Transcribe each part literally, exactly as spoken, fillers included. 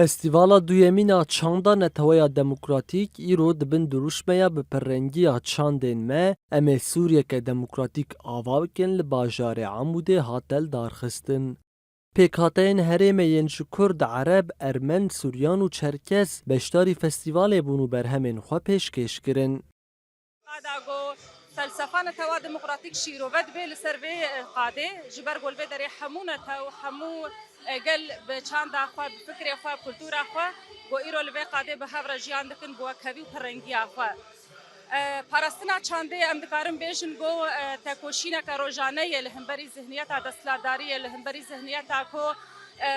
Festîvala duyemîn a çanda Neteweya Demokratîk îro di bin dirûşmeya bi pirrengiya çandên me, Em ê Sûriyeke Demokratîk ava bikin li bajarê Amûdê hate lidarxistin. Pêkhateyên herêmê yên ji Kurd, Ereb, Ermen, Suryan û Çerkez beşdarî festîvalê bûn û berhemên xwe pêşkêş kirin. Qada ku felsefa netewa demokratîk şîrove dibe li ser vê, e, qadê, ji ber ku li vê derê hemû netew, hemû, e, gel bi çanda xwe, bi fikrê xwe, bi kultura xwe, ku îro li vê qadê bi hev re jiyan dikin, bi wekhevî û pirrengiya xwe. E, parastina çandê em dikarin bêjin ku, e, tekoşîneke rojane ye li hemberî zihniyeta desthilatdarî ye, li hemberî zihniyeta ku, e,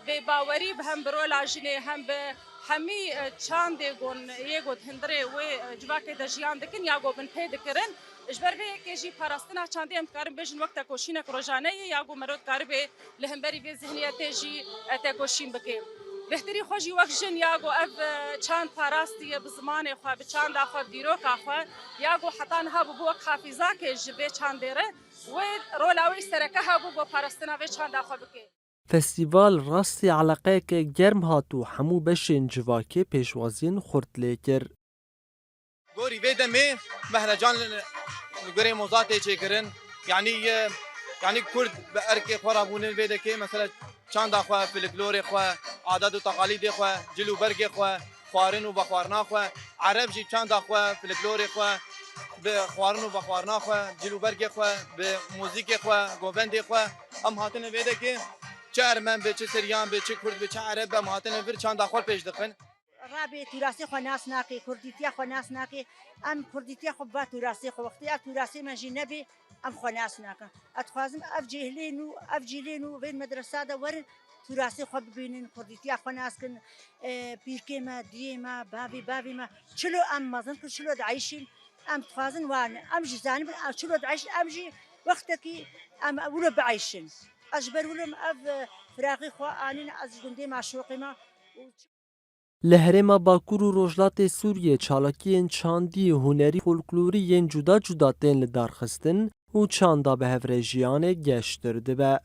bêbawerî bi hem bi rola jinê hem bi hemî, e, çandê gon yê got hundirê wê, e, civakê de jiyan dikin ya got bin pê dikirin. Ji ber vê yekê jî parastina çandê em dikarin bêjin wek tekoşînek rojane ye ya got mero dikaribe li hemberî vê zihniyetê jî, e, tekoşîn bike. Bêhtirî xwe jî wek jin ya got ev, e, çand parastiye bi zimanê xwe, bi çanda xwe, bi dîroka xwe, ya got heta niha bûbû wek hafîzakê ji vê çandê re, wê rola wê sereke hebû got parastina vê çanda xwe bike. Festîval rastî eleqeyeke germ hat û hemû beşên civakê pêşwaziyên xurt lê kir. Gorî vê demê mehrecan li, li gorê moza tê çêkirin. Yanî, e, yanî Kurd bi erkê xwe rabûnin vê dekê, mesela çanda xwe, filiklorê xwe, adet û teqalîdê xwe, cil û bergê xwe, xwarin û vexwarina xwe, Ereb jî çanda xwe, filiklorê xwe, bi xwarin û vexwarina xwe, cil û bergê xwe, bi muzîkê xwe, govendê xwe, em hatine vê dekê, çi Ermen be, çi Siryan be, çi Kurd be, çi Ereb be, em hatine vir çanda xwe pêş dixin. Rabê tûrasê xwe nas nake, kurdîtiya xwe nas nake. Em kurdîtiya xwe biba tûrasê xwe. Wextê ev tûrasê me jî nebê, em xwe nas nakin. Ez dixwazim ev cêhilên û ev cîlên û vê medresa de werin, tûrasê xwe bibînin, kurdîtiya xwe nas kin. E, pîrkê me, diyê me, bavê bavê me, çilo em mezin kin, çilo dieyşîn, em dixwazin wan, em jî zanibin, em çilo dieyşîn, em jî wextekî em wilo bieyşin. Ez ji ber wilo min ev, e, firaxê xwe anîn, ez ji gundê me, şoqê me û Li herêma Bakur û Rojhilatê Sûriyê çalakiyên çandî, hunerî, folklorî yên cuda cuda tên lidarxistin û çanda bi hev re jiyanê geştir dibe.